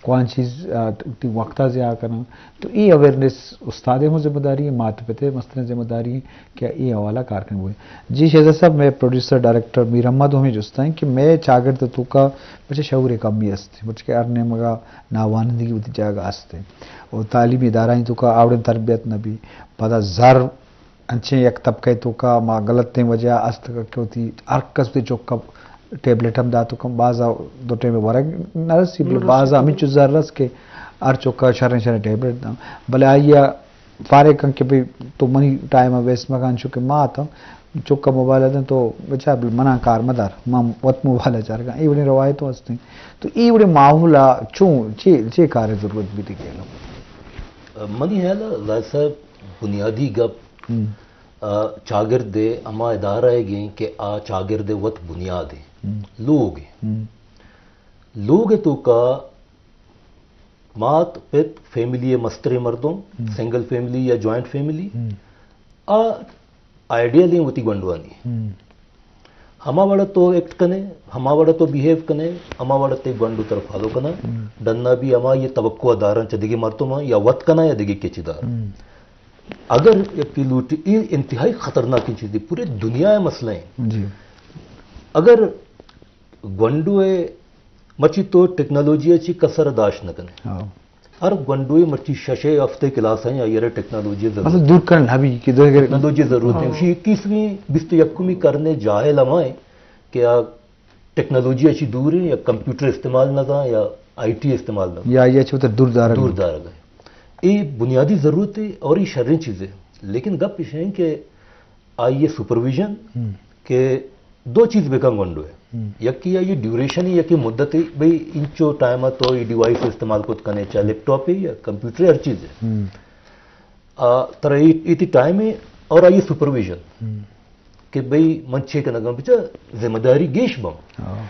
کوان چیز، آ، وتی وقت ءَ ضیاع کناں۔ تو اے اویئرنیس استاد ءِ ہم ذمہ داری ایں، مات پت ءِ مستریں ذمہ داری ایں کہ اے حوالہ کار کنگ بوئے۔ جی شہزاد صاحب، مئے پروڈیوسر ڈائریکٹر میر احمد ہمے جست ایں کہ مئے چاگرد ءِ توکا بچہ شعور ءِ کمی است، بچہ کہ ہر نیمگا ناوانندگی وتی جاگہ است ایں۔ و تعلیمی ادارہانی توکا آوڑیں تربیت نہ بی۔ پدا زر انچیں یک طبقہ ءِ توکا ما غلطیں وجہ است کہ وتی ہر کس وتی چک ءَ ٹیبلٹ ہم دات کن، باز دو ٹائم ورگ نہ رسی، بلے نہ رسی۔ باز ہمینچو زر رس کہ ہر چک ءَ شریں شریں ٹیبلٹ داں، بلے آئی ءَ فارغ کن کہ بھئی تو منی ٹائم ءَ ویسٹ مکن، انچو کہ ما اتاں چک ءَ موبائل ءَ دیں تو بچار، بلے منا کار مدار، من وت موبائل ءَ چارگاں۔ اے وڑیں روایت ہستیں۔ تو اے وڑیں ماحول ءَ چون چے، چے کار ءِ ضرورت بیت کہ منی خیال ءَ زاہد صاحب، بنیادی گپ، ہم۔ آ، چاگرد ءِ ہما ادارہ ءِ گیں کہ آ چاگرد ءِ وت بنیاد ایں۔ ہم۔ لوگ ایں۔ ہم۔ لوگ ءِ توکا مات، پت، فیملی ءِ مستریں مردم، ہم۔ سنگل فیملی یا جوائنٹ فیملی، ہم۔ آ آئیڈیل ایں وتی گونڈوانی۔ ہم۔ ہما وڑا تو ایکٹ کنے، ہما وڑا تو بیہیو کنے، ہما وڑا تئی گونڈو ترا فالو کناں۔ ہم۔ ڈنا بھی ہما یہ توقع داراں چہ دگہ مردماں، یا وت کناں یا دگہ کچ دار۔ ہم۔ اگر یکی لوٹی، اے انتہائی خطرناکیں چیزے، پورے دنیا ءِ مسئلہ ایں۔ جی۔ اگر گونڈو ءِ مرچی تو ٹیکنالوجی ءَ چی کسر داشت نہ کنے۔ ہاں۔ ہر گونڈوے مرچی ششے ہفتے کلاس ایں، آئی ءَ را ٹیکنالوجی ءِ ضرورت۔ مطلب دور کرن ہبی کہ دو ٹیکنالوجی ءِ ضرورت ایں۔ ہاں۔ اسی اکیسویں، بیست و یکمی قرن ءِ جاہل ہما ایں کہ آ ٹیکنالوجی ءَ چی دور ایں، یا کمپیوٹر استعمال نہ کاں، یا آئی ٹی استعمال نہ کاں۔ یا، یا چی وتا دور دارگ۔ دور دارگ ایں۔ اے بنیادی ضرورت ایں اور اے شریں چیز ایں۔ لیکن گپ اش ایں کہ آئی ءِ سپرویژن ہم۔ کہ دو چیز بکن گونڈو ءِ۔ ہم۔ یکی آئی ءِ ڈیوریشن، یکی مدت، بھئی انچو ٹائم ءَ تو اے ڈیوائس استعمال کت کنے، چاہے لیپ ٹاپ ایں یا کمپیوٹر ایں، ہر چیز ایں۔ ہم۔ آ، ترا اے، اے تئی ٹائم ایں اور آئی ءِ سپرویژن ہم۔ کہ بھئی من چے کنگاں، بچا ذمہ داری گیش باں۔ ہاں۔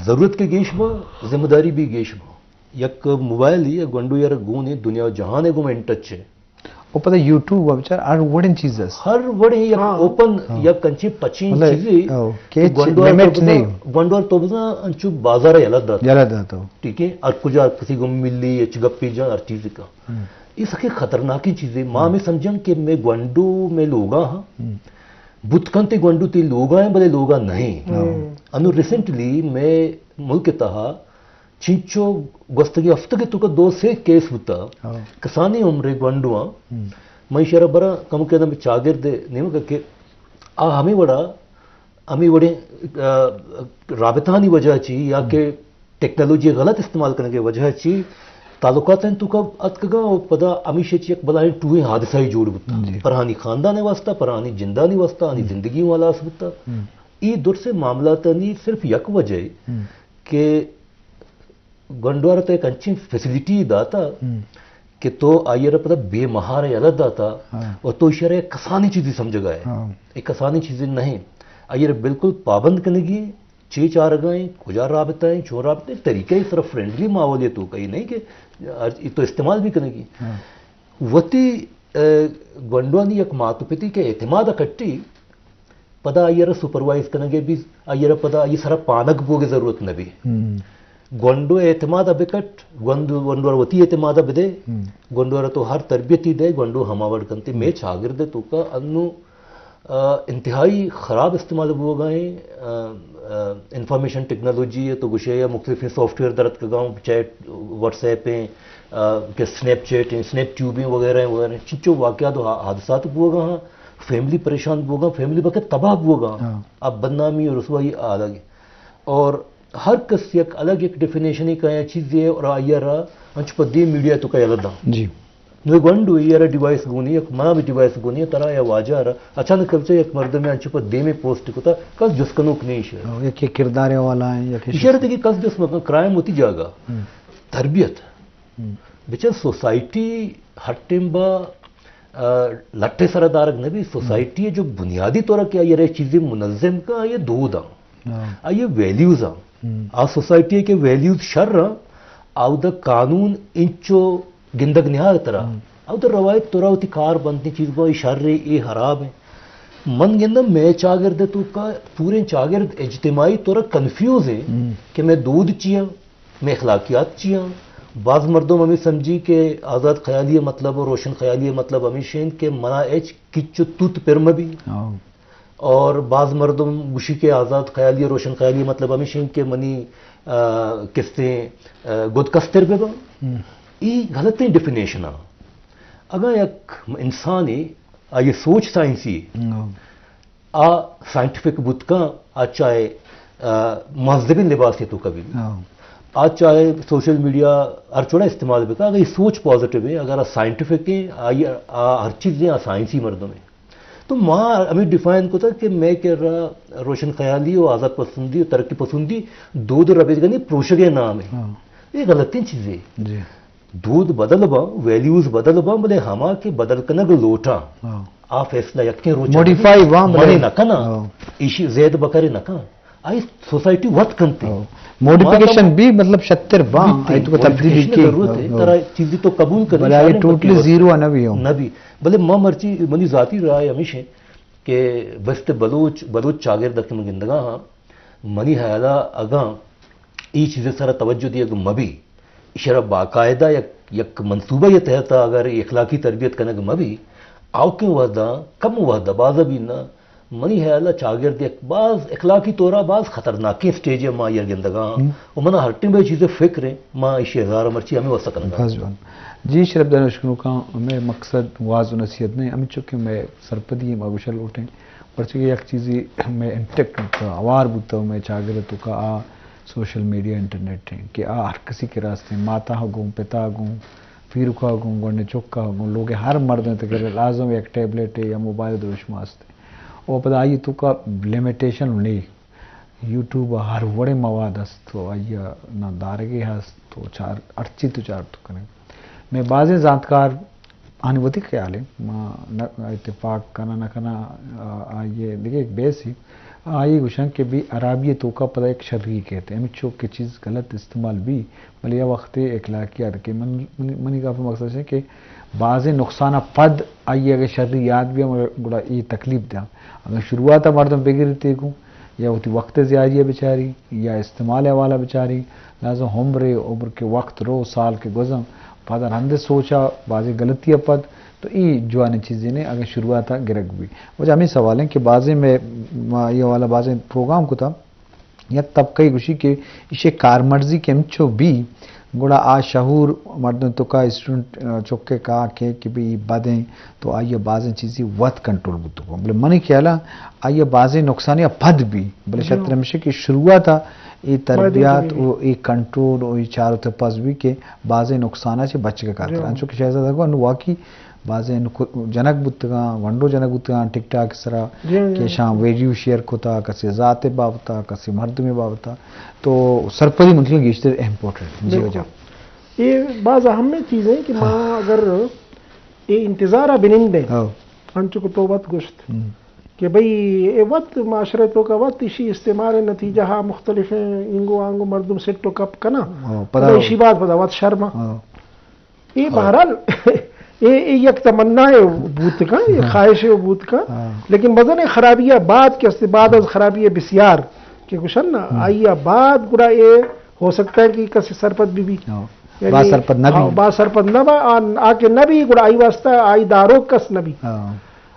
ضرورت کہ گیش باں، ذمہ داری بھی گیش باں۔ یک موبائل ایں، گونڈو ءَ را گون ایں، دنیا و جہان ءِ گوما ان ٹچ ایں۔ او پدا یوٹیوب ءَ بچار ہر وڑیں چیز است۔ ہر وڑیں یک ہاں۔ اوپن، ہاں۔ یک انچیں پچیں مطلب، چیزے او، کہ کہ گونڈو ءَ لمٹ تو بزاں، نہیں۔ گونڈو ءَ تو بزاں انچو بازار ءَ یلہ دات۔ یلہ دات او۔ ٹھیک ایں، ہر کجا کسی گوں ملی، اچ گپی جان، ہر چیز کا۔ ہم۔ اے سکیں خطرناکیں چیزے۔ ما ہم۔ ہمے سمجھاں کہ مئے گونڈو مئے لوگا ہاں۔ ہم۔ بوت کنت گونڈو تئی لوگا ایں، بلے لوگا نہ ایں۔ ہاں۔ انو ریسنٹلی مئے ملک ءِ تہا چنچو گوستگیں ہفتگ ءِ توکا دو سے کیس بوتا۔ ہاں۔ کسانیں عمرے گونڈواں۔ ہم۔ من ایشی ءَ را براں کمکے دم چاگرد ءِ نیمگ ءَ کہ آ ہمے وڑا، ہمے وڑیں، آ، رابطہانی وجہ چی یا ہم۔ کہ ٹیکنالوجی ءِ غلط استعمال کنگ ءِ وجہ چی تعلقاتانی توکا اتکگاں و پدا ہمیشی چی یک بلاہیں ٹوہیں حادثہ ئے جوڑ بوتا۔ جی۔ پرہانی خاندان ءِ واسطہ، پرہانی جندانی واسطہ، آنی ہم۔ زندگی اوں ہلاس بوتا۔ ہم۔ اے درسیں معاملاتانی صرف یک وجہ ایں ہم۔ کہ گونڈو ءَ را تو یک انچیں فیسلٹی داتا ہم۔ کہ تو آئی ءَ را پدا بے مہار یلہ داتا ہاں۔ و تو ایشی ءَ را یک کسانیں چیزے سمجھگا ئے۔ ہاں۔ یک کسانیں چیزے نہ ایں۔ آئی ءَ را بالکل پابند کنگی ایں، چے چارگا ایں، کجا رابطہ ایں، چون رابطہ ایں، طریقہ ایں، صرف فرینڈلی ماحول ءِ توکا، اے نہ ایں کہ ہر، اے تو استعمال بھی کنگی۔ ہاں۔ وتی، اے، گونڈوانی یک مات و پتے کہ اعتماد ءَ کٹی، پدا آئی ءَ را سپروائز کنگ ءَ بی، آئی ءَ را پدا آئی ءِ سرا پانگ بوگ ءِ ضرورت نہ بی۔ ہم۔ گونڈو ءِ اعتماد ءَ بکٹ، گونڈو، گونڈو ءَ را وتی اعتماد ءَ بدے، ہم۔ گونڈو ءَ را تو ہر تربیت ئے دئے، گونڈو ہما وڑ کنت۔ مئے چاگرد ءِ توکا انو، آ، انتہائی خراب استعمال بوگا ایں، آ، آ، انفارمیشن ٹیکنالوجی ءِ تو گوشے یا مختلفیں سافٹ ویئر در اتکگاں، چیٹ، واٹس ایپ ایں، آ، کہ سنیپ چیٹ ایں، سنیپ ٹیوب ایں وغیرہ ایں وغیرہ ایں، چنچو واقعات و حا-، حادثات بوگا ہاں۔ فیملی پریشان بوگا، فیملی بلکہ تباہ بوگا۔ ہاں۔ اب بدنامی و رسوائی الگ ایں۔ اور ہر کس یک الگ یک ڈیفینیشن ئے کایا چیزے اور آئی ءَ را انچو پہ دیم میڈیا ءِ توکا یلہ داں۔ جی۔ نوں گونڈو ءَ را ڈیوائس گونی، یک منا بھی ڈیوائس گونی، ترا یا واجہ ءَ را اچانک کبچہ یک مردم ءَ انچو پہ دیم ئے پوسٹ کتا، کس جست کنوک نہیں ایشی ءَ۔ ہاں، یک کردار والا ایں، یک ایشی ءَ را دگہ کس جست مکن، کرائم وتی جاگہ۔ ہم۔ تربیت۔ ہم۔ بچار سوسائٹی ہر ٹیم با، آ، لٹ ءِ سرا دارگ نہ بی، سوسائٹی ءِ جو بنیادی طور کہ آئی ءَ را چیزے منظم کا، آئی ءِ دود آں۔ ہاں۔ آئی ءِ ویلیوز آں۔ ہم۔ آ سوسائٹی ءِ کہ ویلیوز شر آں، آودا قانون انچو گندگ نیاگ ترا۔ ہم۔ آودا روایت ترا وتی کار بنت، چیز با اے شر ایں، اے حراب ایں۔ من گنداں مئے چاگرد ءِ توکا پوریں چاگرد اجتماعی طور کنفیوز ایں ہم۔ کہ مئے دود چی آں، مئے اخلاقیات چی آں، باز مردم ہمیں سمجھی کہ آزاد خیالی مطلب اور روشن خیالی مطلب ہمیش انت کہ منا اچ کچ و توت پر مہ بی۔ ہاں۔ اور باز مردم گوشی کہ آزاد خیالی اور روشن خیالی مطلب ہمیش انت کہ منی، آ، کستیں، آ، گد کستر بہ بن۔ ہم۔ ای غلطیں ڈیفینیشن آ۔ اگاں یک انسانے آئی سوچ سائنسی، ہاں۔ آ سائنٹیفک بوت کن، آ چاہے، آ، مذہبی لباس تو کبھی، ہاں۔ آ چاہے سوشل میڈیا ہر چوڑا استعمال بکا، اگر یہ سوچ پازیٹیو ہے، اگر آ سائنٹیفک ہے، آ، آ ہر چیز آ سائنسی مردم ہے۔ تو ما ہمیں ڈیفائن کو تھا کہ میں کہ روشن خیالی و آزاد پسندی و ترقی پسندی دود و ربیدگانی پروشگے نام ہے۔ ہاں۔ یہ غلطیں چیزیں۔ جی۔ دود بدل باں، ویلیوز بدل باں، بلے ہما کہ بدل کنگ لوٹاں، ہاں۔ آ فیصلہ یکیں روچ موڈیفائی باں، بلے منے نہ کناں، ہاں۔ ایشی زید بکرے نہ کناں۔ آئی سوسائٹی وت کنتے۔ ہاں۔ موڈیفکیشن بھی مطلب شتر باں، بیتے۔ آئی تو تبدیلی موڈیفکیشن کی ضرورت ہے، ہاں۔ ترا چیزی تو قبول کرے، بلے آئی شاید ٹوٹلی تبدیل زیرو نہ بھی ہو۔ نہ بھی۔ بلے ما مرچی منی ذاتی رائے ہمیش ہے کہ بست بلوچ، بلوچ چاگرد کہ من گندگا ہاں، منی خیالا اگاں ای چیز سرا توجہ دیگ مہ بی، ایشرا باقاعدہ یک، یک منصوبہ یہ تحت اگر اخلاقی تربیت کنگ مہ بی، آؤکیں وہدا، کم وہدا، بازا بھی نہ، منی خیال ء چاگرد یک باز اخلاقی طورا باز خطرناکیں سٹیج ء ما آئی ء گندگا ہاں۔ ہم۔ و منا ہر ٹیم اے چیز ء فکر ہے، ما ایشی ہزار مرچی ہمیں واسطہ کنگا۔ باز جوان۔ جی شرف دار اشکنوکاں، ہمیں مقصد واز و نصیحت نہیں، ہمیں چونکہ میں سرپدی ما گوشل لوٹیں، پرچہ کہ یک چیزی میں انٹیکٹ بوتا، اوار بوتا، میں چاگرد تو کا آ سوشل میڈیا، انٹرنیٹ ہیں کہ آ ہر کسی کے راستے، ماتا گوں، پتا گوں، پیرکا گوں، گونڈیں چکا گوں، لوگ ہر مردم تک لازم یک ٹیبلیٹ یا موبائل دروشم است۔ و پدا آئی تو کا لمیٹیشن نہیں۔ یوٹیوب ہر وڑے مواد است، تو آئی نا دارگے ہست، تو چار، ہرچی تو چار تو کنے۔ میں بازیں زانتکار آنی وتی خیال ہے، ما نہ اتفاق کنا نہ کنا، آ، آئی دگہ ایک بیس ہی۔ آئی گوشن کہ بھی عربی توکا پدا ایک شرگی کہتے ہیں، ہمیں چو کہ چیز غلط استعمال بھی، بلے یہ وقت اخلاقیات کے من، منی، منی گپ مقصد ہے کہ بازیں نقصان پد آئی اگر شرگی یاد بھی ہم گڑا یہ تکلیف دیا۔ اگر شروعات مردم بگرتے کو، یا وتی وقت زیادی بچاری، یا استعمال حوالہ بچاری، لازم عمر، عمر کے وقت رو، سال کے گزم، پدا رند سوچا، بازی غلطی پد، تو ای جوانی چیزیں نے اگر شروعات گرگ بھی۔ وجہ ہمیں سوال ہیں کہ بازی میں، ما یہ والا بازی پروگرام کو تھا، یک طبقہ گوشی کہ ایشی کارمرزی کہ ہمچو بھی، گڑا آ شعور مردم تو کا اسٹوڈنٹ، آ، چکے کا کہ، کہ بھی بدیں، تو آئی بازیں چیزی وت کنٹرول بوتو کو۔ بلے منی خیالا آئی بازیں نقصانی پد بھی، بلے جی۔ شتر ہمیشہ کہ شروعات اے تربیات و اے کنٹرول و اے چارو تپاس بھی کہ بازیں نقصانا چے بچ کے کار جی۔ کرن۔ انچو کہ شہزادہ کو انو واقعی بازیں نکو-، جنک بوتگاں، ونڈو جنک بوتگاں ٹک ٹاک سرا جی، جی۔ کہ شان ویڈیو شیئر کتا، کسی ذات بابتا، کسی مردم بابتا، تو سرپدی منتگاں گیشتر امپورٹنٹ۔ جی بالکل۔ وجہ۔ یہ بعض اہم چیزیں کہ ما ہاں۔ اگر یہ انتظار بنندیں، ہاں۔ انچو کہ تو وت گوشت ہم۔ کہ بھئی اے وت معاشرے تو کا وت اشی استعمال نتیجہ ہا مختلف ہیں، انگو آنگو مردم سٹ و کپ کنا۔ ہاں، پدا پدا اشی بعد پدا وت شرما۔ ہاں۔ اے ہاں۔ بہرحال، اے، اے یک تمنا ہے بوت کا، اے ہاں۔ خواہش ہے بوت کا، ہاں۔ لیکن بزن خرابی ہے بعد کے است، بعد از خرابی ہے بسیار، کہ گوشن نا، ہاں۔ آئی بعد گڑا اے ہو سکتا ہے کہ کسی سرپد بھی بھی۔ ہاں۔ یعنی با سرپد نہ بھی۔ ہاں، با سرپد نہ با، آ، آ کے نہ بھی، گڑا آئی واسطہ آئی دارو کس نہ بھی۔ ہاں۔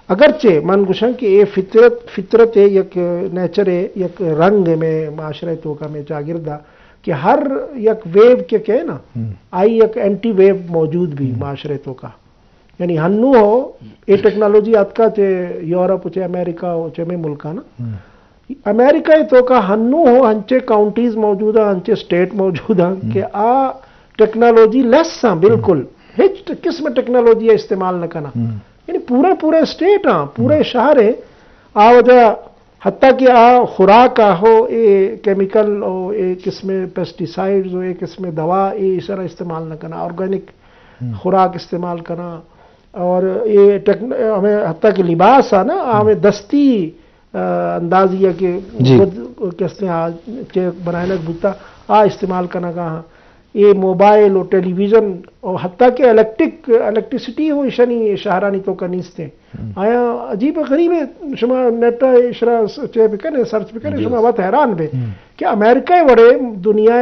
اگرچہ من گوشن کہ اے فطرت، فطرت ہے، یک نیچر ہے، یک رنگ ہے میں معاشرے تو کا میں چاگردا، کہ ہر یک ویو کہ کہے نا، ہم۔ آئی یک اینٹی ویو موجود بھی ہم۔ معاشرے تو کا۔ یعنی ہنو ہو، اے ٹیکنالوجی آتکا چے یورپ و چے امریکہ و چے میں ملکا نا۔ ہم۔ امریکہ تو کا ہنو ہو ہنچے کاؤنٹیز موجود ہیں، ہنچے اسٹیٹ موجود ہیں ہم۔ کہ آ ٹیکنالوجی لیس ہیں بالکل۔ ہم۔ ہچ قسم ٹیکنالوجی استعمال نہ کنا۔ ہم۔ یعنی پورے، پورے اسٹیٹ ہیں، پورے ہم۔ شہر ہیں۔ آ وجہ حتیٰ کہ آ خوراک آ ہو، اے کیمیکل او اے قسم پیسٹیسائیڈز او اے قسم دوا اے سرا استعمال نہ کنا، آرگینک ہم۔ خوراک استعمال کنا۔ اور اے ٹیکن-، ہمیں حتیٰ کہ لباس آ نا، ہم۔ ہمیں دستی، آ، اندازی ہے کہ جی۔ خود کستے آ چے بنائنک بوتا، آ استعمال کنا گا ہاں۔ اے موبائل و ٹیلی ویژن و حتیٰ کہ الیکٹرک، الیکٹریسٹی و ایشانی شہرانی توکا نیست ہیں۔ آیا عجیب غریب ہے، شما نیٹ اشرا چیک بکنے، سرچ بکنے، شما وت حیران بے کہ امریکہ وڑے دنیا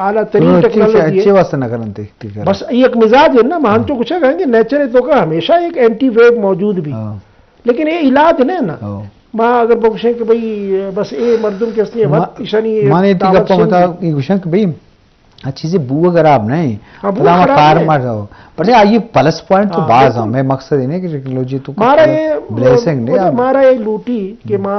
اعلیٰ ترین ٹیکنالوجی ہے۔ اچھے واسطے نہ کرن تے، تے کرن۔ بس یک مزاج ہے نا، مہان تو کچھ کہیں گے، نیچر توکا ہمیشہ ایک اینٹی ویو موجود بھی۔ لیکن اے علاج نہ نا۔ ما اگر بگوشیں کہ بھئی بس اے مردم کہ ہستی وت ایشانی مانے تی دعوت گپا متا شنگی۔ اے گوشن کہ بھئی آ چیزیں بوگ خراب نہ ہیں۔ ہاں، بوگ پدا ما خراب کار نہیں۔ مر رہو۔ پر آئی پلس پوائنٹ تو ہاں، باز بالکل۔ ہم ہے، مقصد انہیں کہ ٹیکنالوجی تو مارا یہ بلیسنگ نہیں مطلب ہے۔ مارا یہ لوٹی کہ ما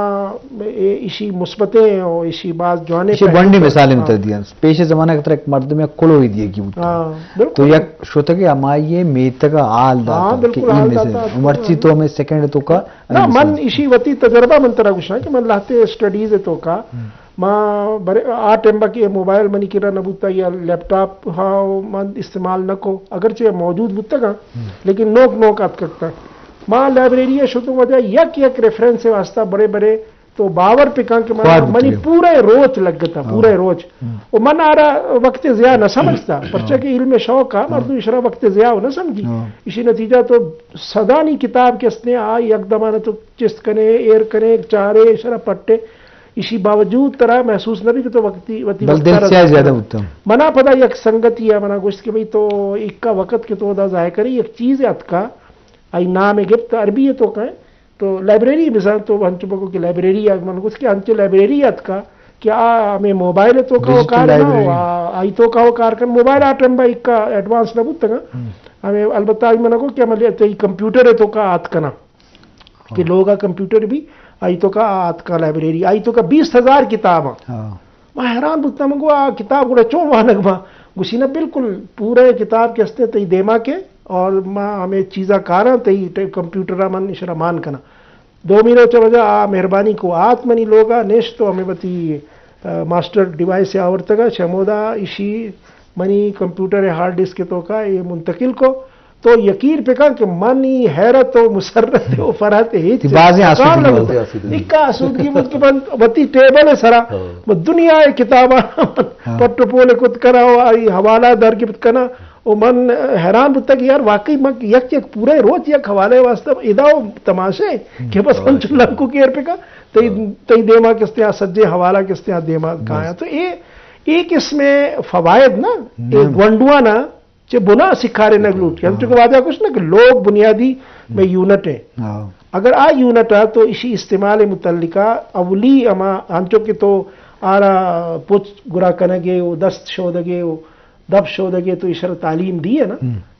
اے ایشی مثبتیں اور ایشی باز جوانے ایشی پہلو بنڈی پر۔ مثال ہاں۔ انتر دیا۔ پیش زمانہ کی طرح ایک مردم یا کلو ہی دیے کی ہوتا۔ ہاں، بالکل۔ تو یک شوتگے ہمائی یہ میتگا حال ہاں، داتا کہ بالکل، حال این داتا۔ مرچی تو ہمیں سیکنڈ توکا نہ، من ایشی وتی تجربہ من ترا گوشاں کہ من لہتے اسٹڈیز توکا، ما برے، آ ٹائم با کہ موبائل منی کرا نہ بوتا یا لیپ ٹاپ ہا من استعمال نہ کو، اگرچہ موجود بوتگاں، لیکن نوک نوک اتکگتاں۔ ما لائبریری شتوں وجہ یک یک ریفرنس واسطہ برے برے تو باور پکاں کہ من، منی پورے روچ لگتا، پورے روچ۔ و من آرا وقت ضیاع نہ سمجھتا، پرچہ کہ علم شوق ہا، مردم اشرا وقت ضیاع نہ سمجھی۔ ایشی نتیجہ تو صدانی کتاب کہ استیں، آ یک دمانے تو چست کنے، ایر کنے، چارے، اشرا پٹے، ایشی باوجود ترا محسوس نہ بی کہ تو وقتی، وتی بل وقت دل را سیاہ ضائع زیادہ کرے۔ ہوتا۔ منا پدا یک سنگتی ہے، منا گوشت کہ بھئی تو اکا وقت کہ تو دا ضائع کری، یک چیز اتکا، آئی نام گپت، عربی ہے تو کہیں، تو لائبریری مثال تو ہنچو بگو کہ لائبریری ہے، من گوشت کہ ہنچو لائبریری اتکا، کہ آ ہمیں موبائل توکا وہ ڈیجیٹل کار نہ ہو، لائبریری۔ آ، آئی توکا وہ کار کن، موبائل آ ٹائم با اکا ایڈوانس نہ بوتگا۔ ہمیں البتہ آئی منا کو کہ ہمیں تے کمپیوٹر توکا آت کنا۔ کہ لوگا کمپیوٹر بھی آئی توکا آتکا لائبریری، آئی توکا بیست ہزار کتاب ہیں۔ ہاں۔ ما حیران بوتاں، من گو آ کتاب گڑا چون وانگ ما؟ گوشی نہ بالکل پورے کتاب کہ ہستے تئی دیما کے اور ما ہمیں چیزا کاراں تئی ٹ-، کمپیوٹرا من اشرا مان کناں۔ دومی روچ وجہ آ مہربانی کو آت منی لوگا نشت تو ہمیں وتی، آ، ماسٹر ڈیوائس آورتگا چمودا ایشی منی کمپیوٹر ہارڈ ڈسک توکا اے منتقل کو۔ تو یقین پکن کہ من ای حیرت و مسرت و فرحت ہیچ تی بازیں آسودگی کار نہ بوت۔ بوتا۔ آسودگی۔ اکا آسودگی بوت کہ من وتی ٹیبل سرا ہاں۔ من دنیا ء کتاباں ہاں۔ پٹ و پول کت کنا و آئی حوالہ در گپت کنا و من حیران بوتا کہ یار واقعی من یک یک پورے روچ یک حوالے واسطہ ادا و تماشے کہ بس ہم چلم کو کیر پکا تئی، ہاں۔ تئی دیما کستے آ سجے حوالہ کستے آ دیما بس۔ کایا۔ تو اے، اے قسم فوائد نا، اے نعم۔ گونڈوانا چہ بنا سکھارینگ لوٹی۔ ہاں۔ انچو کہ واجہ گوشت نا کہ لوگ بنیادی میں یونٹ ہے۔ ہاں۔ اگر آ یونٹ ہے تو اسی استعمال متعلقہ اولی اما انچو کہ تو آرا پوچ گرا کنگے و دست شودگے و دپ شودگے تو اشرا تعلیم دی ہے نا۔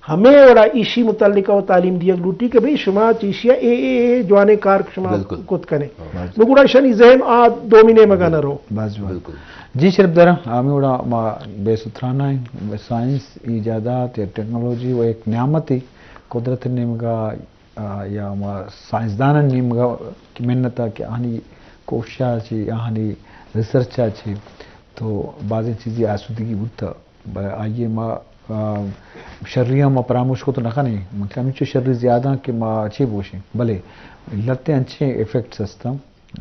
ہمیں وڑا ایشی متعلقہ و تعلیم دیگ لوٹی کہ بھئی شما چیشیا اے، اے، اے جوانے کار شما بالکل۔ کت کنے۔ ہاں۔ نو گڑا شنی ذہن آ دومی نیمگا نہ رو۔ بس، بس۔ بالکل۔ جی شرف دارا، ہمیں وڑا ما بے سترانا ہیں، سائنس، ایجادات یا ٹیکنالوجی و ایک نعمت ہی قدرت نیمگا، آ، یا ما سائنسدان نیمگا کہ منت کہ آنی کوشش چی، آنی ریسرچ چی، تو بازیں چیزی آسودگی بوتا۔ ب-، آئی ء ما، آ، شری ء ما پراموش کت نہ کنیں، مطلب ہمینچو شری زیادہ کہ ما چے بوشیں، بلے لہتیں انچیں ایفیکٹس ہستاں،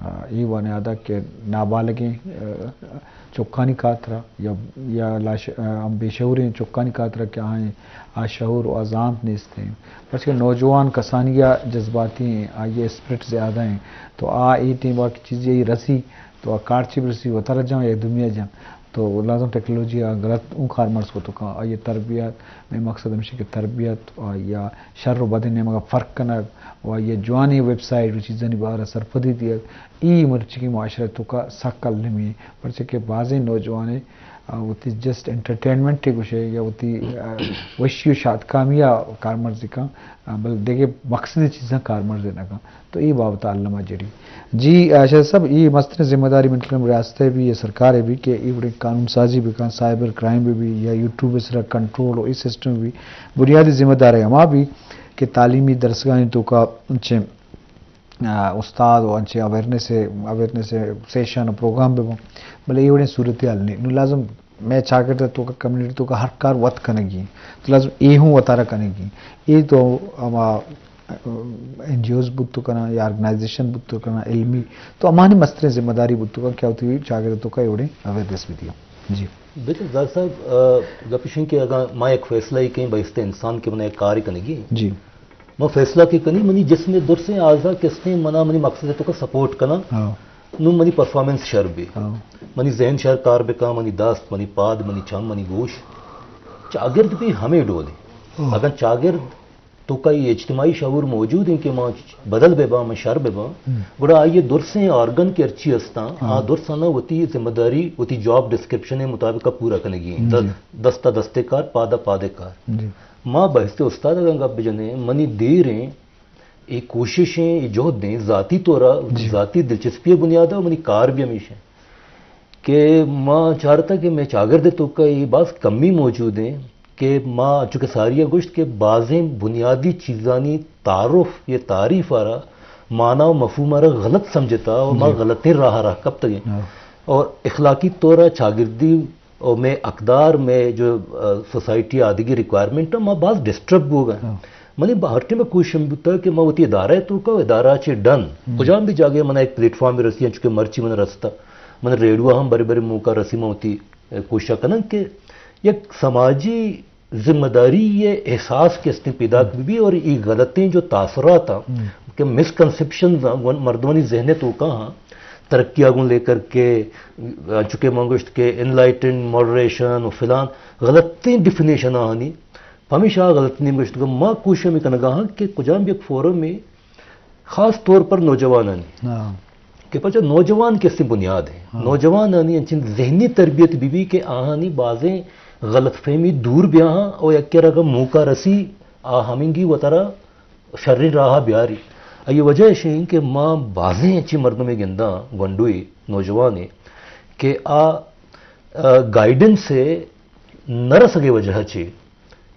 آ، اے وانیادا کہ نابالغیں، آ، چکانی خاطرا یا، یا لاش-، آ، ہم بے شعوریں چکانی خاطرا کہ آئیں آ شعور و آ زانت نیستیں، پرچہ نوجوان کسانی ء جذباتی ہیں، آئی ء اسپرٹ زیادہ ہیں، تو آ اے ٹیم کہ چیزی رسی تو آ کارچی برسی وتارا جاں یا دنیا جاں۔ تو لازم ٹیکنالوجی آ غلط اوں کارمرز کتو کاں۔ آئی ء تربیت، مئے مقصد ہمیشی کہ تربیت و آئی ء شر و بدیں نیمگا فرق کنگ و آئی ء جوانیں ویب سائٹ و چیزانی بارا سرپدی دیگ، ای مرچی کہ معاشرہ توکا سک المی، پرچہ کہ بازیں نوجوانے، آ، وتی جسٹ انٹرٹینمنٹ گوشے یا وتی، آ، وشی و شادکامی آ کارمرزی کاں، آ، بل دگہ مقصدی چیزاں کارمرز نہ کاں۔ تو اے بابت ء الم ء جڑی۔ جی، ارشد صاحب، اے مستریں ذمہ داری منی ریاست ء بھی یا سرکار ء بھی کہ اے وڑیں قانون سازی بکن، سائبر کرائم بھی، بھی یا یوٹیوب ء سرا کنٹرول و اے سسٹم بھی بنیادی ذمہ دار ہما بھی کہ تعلیمی درسگاہیں توکا انچیں، آ، استاد و انچیں اویئرنس، اویئرنس سیشن و پروگرام ببن، بلے اے وڑیں صورتحال نہیں۔ نو لازم مئے چاگرد ء توکا کمیونٹی توکا ہر کار وت کنگی انت۔ تو لازم اے ہوں وتارا کنگی انت۔ اے تو ہما، ام، این جی اوز بوت کناں یا آرگنائزیشن بوت کناں علمی، تو ہمانی مستریں ذمہ داری بوت کناں کہ وتی چاگرد توکا اے وڑیں اویئرنس بدیاں۔ جی۔ بالکل زاہد صاحب، آ، گپ ایش انت کہ اگاں ما یک فیصلہ ای کئیں بہشت انسان کہ منا یک کارے کنگی انت۔ جی۔ ما فیصلہ کہ کنی، منی جسم درسیں اعضا کستیں منا منی مقصد توکا سپورٹ کناں۔ ہاں۔ نوں منی پرفارمنس شر بی۔ ہاں۔ منی ذہن شر کار بکاں، منی دست، منی پاد، منی چم، منی گوش۔ چاگرد بھی ہمے ڈول انت۔ ہاں۔ اگاں چاگرد توکا اے اجتماعی شعور موجود انت کہ ما بدل بہ باں، ما شر بہ باں، ہم۔ گڑا آئی درسیں آرگن کہ ہرچی ہستاں، ہاں۔ آ درسانا وتی ذمہ داری، وتی جاب ڈسکرپشن مطابق پورا کنگی انت۔ جی۔ دست، دستا دستے کار، پادا پادے کار۔ جی۔ ما بہشت استاد اگاں گپ بجنیں، منی دیریں اے کوششیں، اے جہدیں، ذاتی طورا، جی۔ ذاتی دلچسپی بنیادا منی کار بھی ہمیش انت کہ ما چارتا کہ مئے چاگرد توکا اے باز کمی موجود انت کہ ما چونکہ ساری گوشت کہ بازیں بنیادی چیزانی تعارف یا تعریف آرا، معنی و مفہوم آرا غلط سمجھتا اور ما جی۔ غلطیں راہ راہ کپتگیں۔ ہاں۔ اور اخلاقی طورا چاگردی و مئے اقدار، مئے جو، آ، سوسائٹی آدگی ریکوائرمنٹ، ما باز ڈسٹرب بوگا۔ ہاں۔ منی با-، ہر ٹائم کوشش ہم بوتا کہ ما وتی ادارہ توکا، ادارہ چے ڈن، ہم۔ کجام بھی جاگہ منا ایک پلیٹ فارم رسی، چونکہ مرچی من رستا، من ریڈیو ہم برے برے موقع رسی، ما وتی، اے، کوشش کنن کہ یک سماجی ذمہ داری یہ احساس کہ استیں پیدا ہم۔ بھی اور یہ غلطیں جو تاثرات ہیں ہم۔ کہ مسکنسپشنز ہیں، وہ مردمانی ذہن توکا ہاں، ترقی گوں لے کر کے، چونکہ من گوشت کہ انلائٹنڈ، ماڈریشن و فلان غلطیں ڈیفینیشن آنی، ہمیشہ غلط نیم گوشت کہ ما کوشش ہمیں کنگا ہاں کہ کجام بھی ایک فورم میں خاص طور پر نوجوانانی ہاں۔ کہ پچا نوجوان کسی بنیاد ہے۔ ہاں۔ نوجوانانی انچین ذہنی تربیت بھی بھی کہ آہانی بازیں غلط فہمی دور بیاہاں اور یک رقم موقع رسی آ ہمینگی وترا شریں راہ بیاری۔ آئی وجہ اش انت کہ ما بازیں انچیں مردمے گنداں، گونڈوے، نوجوانے کہ آ، آ، گائیڈنس ء نہ رسگ ء وجہ چے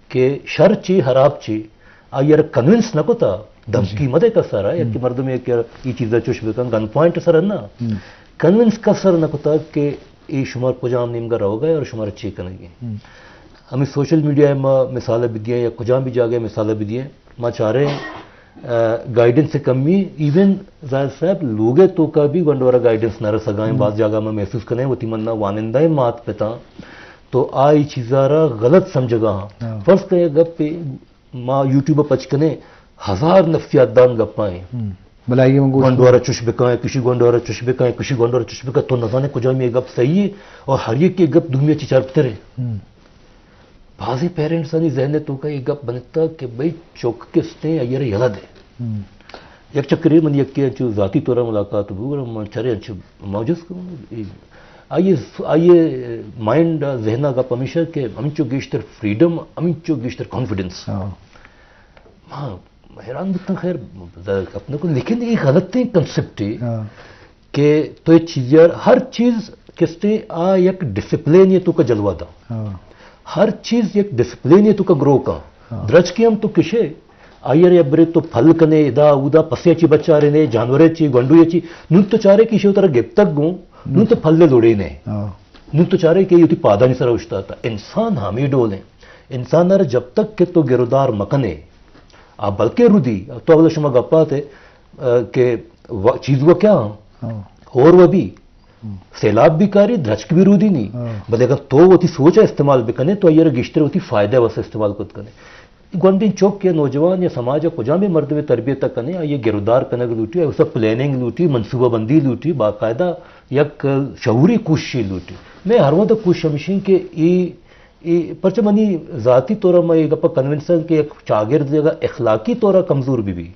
کہ شر چے، حراب چے، آئی ء را کنونس نہ کتا، دھمکی جی۔ مدے کسر ء، ہم۔ یکے مردمے کہ اے چیز ء چوش بکن، گن پوائنٹ سر نہ، ہم۔ کنونس کسر نہ کتا کہ اے شمار کجام نیمگا روگ ء اور شمار چے کنگی۔ ہم۔ ہمیں سوشل میڈیا ء ما مثال بدیاں یا کجام بھی جاگہ مثال بدیاں، ما چاریں، آ، گائیڈنس کمی، ایون زاہد صاحب لوگ ء توکا بھی گونڈو ء را گائیڈنس نہ رسگا ہیں۔ ہم۔ بعض جاگہ ما محسوس کنیں وتی منا وانندہ مات پتاں تو آ ای چیزا را غلط سمجھگا ہاں۔ ہاں۔ فرض کرے گپ ما یوٹیوب ء پچ کنیں، ہزار نفسیات دان گپا ہیں۔ ہم۔ بلے آئی ء من گوش گونڈو ء را چش بکن، کشی گونڈو ء را چش بکن، کشی گونڈو ء را چش بکن، تو نزانے کجام یہ گپ صحیح ہے اور ہر یک یہ گپ دومی چی چرپتر ہے۔ ہم۔ بازیں پیرنٹس آنی ذہن ء توکا یہ گپ بنتا کہ بھئی چوک کستیں آئی ء را یلہ دے۔ ہم۔ یک چکرے من یکے انچو ذاتی طور ملاقات بو، گڑا من چرے انچو موجز کو، آئی، آئی مائنڈ، ذہن ء گپ ہمیشہ کہ ہمینچو گیشتر فریڈم، ہمینچو گیشتر کانفیڈنس۔ ہاں۔ ہاں، حیران بوتاں، خیر، گپ نہ کن، لیکن یہ غلطیں کنسپٹ ہے ہاں۔ کہ تو یہ چیز یار، ہر چیز کستے آ یک ڈسپلین یہ تو کا جلوہ دا۔ ہاں۔ ہر چیز یک ڈسپلین یہ تو کا گرو کا۔ ہاں۔ درچ کے ہم تو کشے، آئی ء را برے تو پھل کنے، ادا اودا پسے چی بچارے نے، جانورے چی، گونڈوے چی، نون تو چارے کہ ایشی ترا گپتگ گوں، نون تو پھل لوڑے نے۔ ہاں۔ نون تو چارے کہ یہ وتی پادانی سرا اوشتاتا۔ انسان ہمے ڈول ہیں۔ انسان ء را جب تک کہ تو گرودار مکنے، آ بلکہ رودی، تو اولا شما گپاتے، آ، کہ و-، چیز وہ کیا ہاں؟ ہاں۔ اور وہ بھی، ہم۔ سیلاب بھی کاری، درچک بھی رودی نہیں۔ ہاں۔ بلے اگر تو وتی سوچ ء استعمال بکنے تو آئی ء را گیشتر وتی فائدہ واسطے استعمال کت کنے۔ گونڈیں چوک یا نوجوان یا سماج ء کجام بھی مردم تربیت ء کنے، آئی ء گرودار کنگ لوٹی، آئی ء پلاننگ لوٹی، منصوبہ بندی لوٹی، باقاعدہ یک شعوری کوششی لوٹی۔ میں ہر وقت کوشش ہمیشیں کہ اے، اے پرچہ منی ذاتی طور ء ما اے گپ ء کنونس آں کہ یک چاگرد اگر اخلاقی طور ء کمزور بہ بی،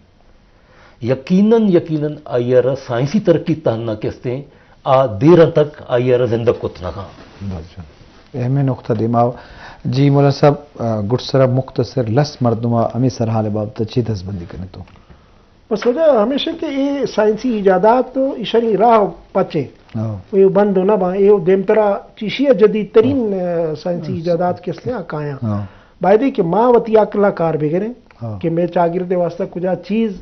یقیناً، یقیناً آئی ء را سائنسی ترقی تہنا کستیں آ دیر تک آئی ء را زندگ کت نہ کن۔ بس جان۔ اہمیں نقطہ دیما۔ جی مولانا صاحب، آ، گڈ سرا مختصر لس مردم ء ہمیں سرحال بابت چی دستبندی کنے تو؟ بس وجہ ہمیشہ کہ اے سائنسی ایجادات و ایشانی راہ پچیں۔ ہاں۔ و اے بند و نہ باں، اے دیمترا چیشی ء جدید ترین، ہاں۔ آ، سائنسی ہاں۔ ایجادات کہ استیں آ کایاں۔ ہاں۔ بایدے کہ ما وتی عقل ء کار بگریں ہاں۔ کہ مئے چاگرد ء واسطہ کجا چیز،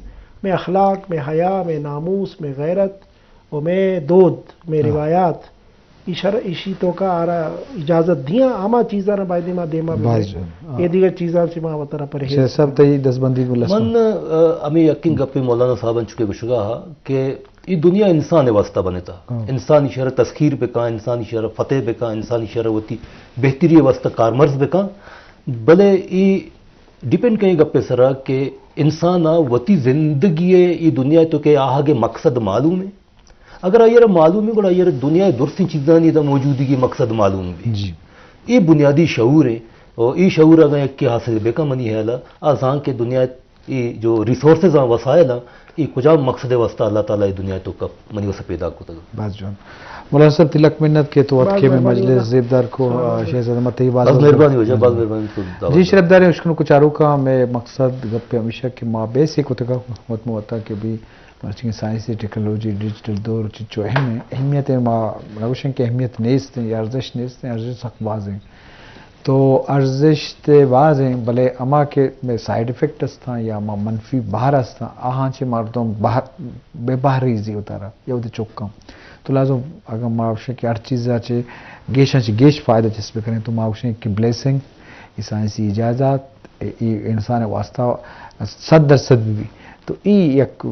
مئے اخلاق، مئے حیا، مئے ناموس، مئے غیرت و مئے دود، مئے ہاں۔ روایات، ایشر، ایشی توکا آرا اجازت دیاں، ہما چیزاں را بایدے ما دیما ببریں۔ جان، ہاں۔ اے دیگر چیزاں سے ما وترا پرہیز شیخ صاحب، کنیں۔ تئی دستبندی گوں لس من، من۔ آ، ہمیں یقین گپے مولانا صاحب انچو کہ گشگا ہا کہ اے دنیا انسان ءِ واسطہ بنتا۔ ہاں۔ انسان ایشرا تسخیر بکاں، انسان ایشرا فتح بکاں، انسان ایشرا وتی بہتری ءِ واسطہ کارمرز بکاں۔ بلے اے ڈیپینڈ کئیں گپے سرا کہ انسان ءَ وتی زندگی ءِ اے دنیا ءِ توکا آہگ ءِ مقصد معلوم ایں۔ اگر آئی ءَ را معلوم ایں، گڑا آئی ءَ را دنیا ءِ درسیں چیزانی دا موجودگی ءِ مقصد معلوم بی۔ جی۔ اے بنیادی شعور ایں، اور اے شعور اگاں یکے حاصل بکاں، منی خیال ءَ آ زان کہ دنیا ءِ اے جو ریسورسز آں، وسائل آں، اے کجام مقصد ءِ واسطہ اللہ تعالیٰ اے دنیا ءِ توکا منی واسطہ پیدا کتگ۔ باز جوان۔ مولانا صاحب، تلک منت کہ تو اتکے، مئے مجلس زیبدار کو۔ شہزادہ، ما تئی باز باز مہربانی واجہ، باز مہربانی تو دعوت جی، دا۔ شرفداریں اشکنوک و چاروکاں، مئے مقصد گپ ہمیش ایں کہ ما بحثے کتگ ات مئے وتا کہ بھئی مرچی سائنسی ٹیکنالوجی، ڈیجیٹل دور چنچو اہم ایں۔ اہمیت ءَ ما نہ گوشیں کہ اہمیت نیست ایں یا ارزشت نیست ایں، ارزشت سک باز ایں۔ تو ارزشت باز ایں، بلے ہما کہ مئے سائیڈ افیکٹ استاں یا ما منفی بہر استاں، آہاں چہ مردم بہر، بے بہر ریزی وتارا یا وتی چکاں۔ تو لہذا اگاں ما گوشیں کہ ہر چیز ءَ چہ گیشاں چہ گیش فائدہ چست بکنیں، تو ما گوشیں کہ بلیسنگ، اے سائنسی ایجادات، اے، اے انسان ءِ واسطہ صد درصد بہ بی۔ تو اے یک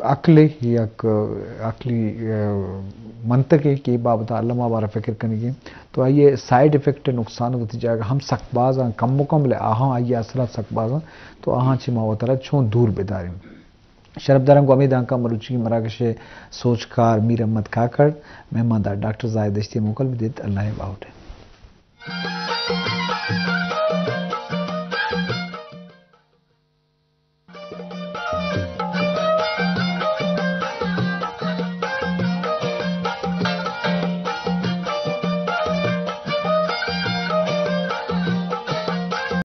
عقلے، یک عقلی، اے، منطقے کہ اے بابت ءَ الم ءَ بارہ فکر کنگی۔ تو آئی ءِ سائیڈ افیکٹ، نقصان وتی جاگہ ہم سک باز آں، کم و کم، بلے آہاں آئی ءِ اثرات سک باز آں۔ تو آہاں چہ ما وتارا چون دور بداریں؟ شرفداراں، گوں ہمے دانکاں مروچی مراگش ءِ سوجکار میر احمد کاکڑ، مہماندار ڈاکٹر زاہد دشتی ءَ موکل بدیت۔ اللہ ءِ باہوٹ ءَ۔